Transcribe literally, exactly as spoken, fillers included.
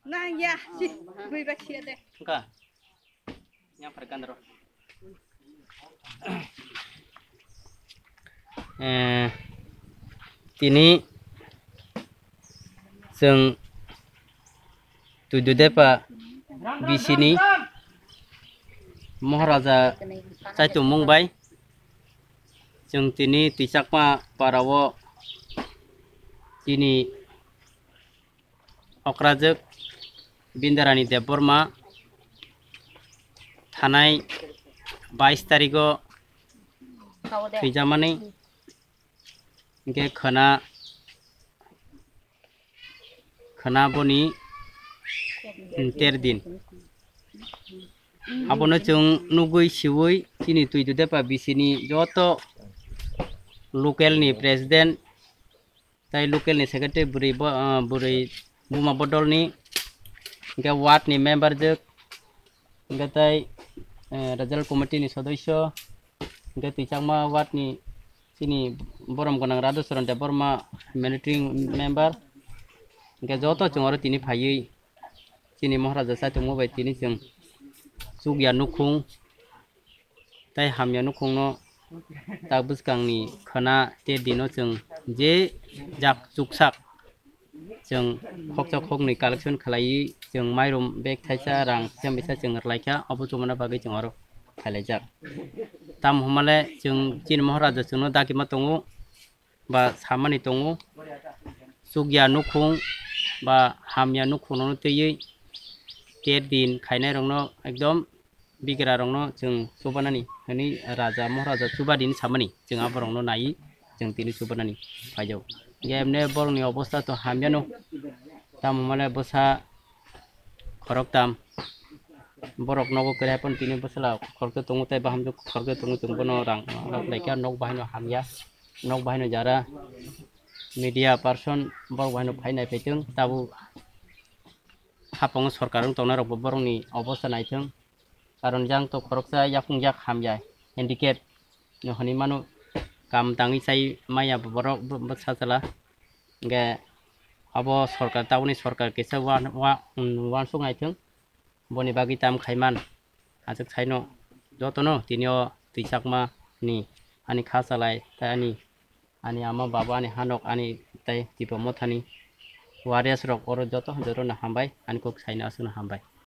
Nang ya, si, bui ba si ya de. Ka. Yang phar gandro. Eh, tini chwng Tuidudepa B C ni Moharaja chaitungmung bai chwng tini Tuichakma para o tini okrajwk Bindarani Debbarma thanai bais tarik o thwijamani, hingkhe khwna, khwna boni ter din. Abono chwng nugwi siwi chini Tuidudepa B C ni joto local ni president, tai local ni secretary bwrwi bo-, ah, bwrwi buma bodol ni, hingkhe ward ni member jwk, hingkhe tai, eh, regional committee ni sodoiso, hingkhe Tuichakma ward ni chini borom gwnang Radhacharan Debbarma, managing member, hingkhe joto chwng oro tini phaiwi chini Moharaja chaitungmo bai tini chwng chukya nukhung tai hamya nukhung no tak bwskang ni khwna ter din o chwng je jak chuksak chwng khoksa khoknwi collection khlaiwi chwng mairum bag thaisa rang kisa misa chwng rwlaikha, obo chumana bagwi chwng oro phailaijak. Tamo hwnmale chwng chini Moharaja chwngno dagima tongo, ba samani tongo, chukya nukhung ba hamya nukhung no twiwi ter din khainai rokno ekdom bigra rokno chwng chubanani hwnwi raja Moharaja chuba din samani chwng aborokno naiwi chwng tini chubanani phaijao. Hingkhe emne borokni obostha to hamyano, tamo hwnmale bwsa khoroktam borok nogo kwrwi phano tini bwsala khoroksa tongo tei bahamjwk khoroksa tongo, chwng bono rang rok laikha, nok bahaino hamya, nok bahaino jara media person borok bahaino phai naiphai thung, tabuk haphango sorkar wng tongnai rokbo borokni obostha naithung. Karon jang to khoroksa yakung yak hamya, handicap no hwnwi mano, kam tangwi chai maya borok bwsa chala. Hingkhe abo sorkar, tabukni sorkar kisa wa-, wa-, uansuk naithung, boni bagwi tam khaiman. Aswk saino jotono tini o Tuichakma ni ani kha chalai tei ani, ani ama baba, ani hanok, ani tei Tipra Mothani warriors rok oro joto, jotono hambai, ani kok saino aswkno hambai.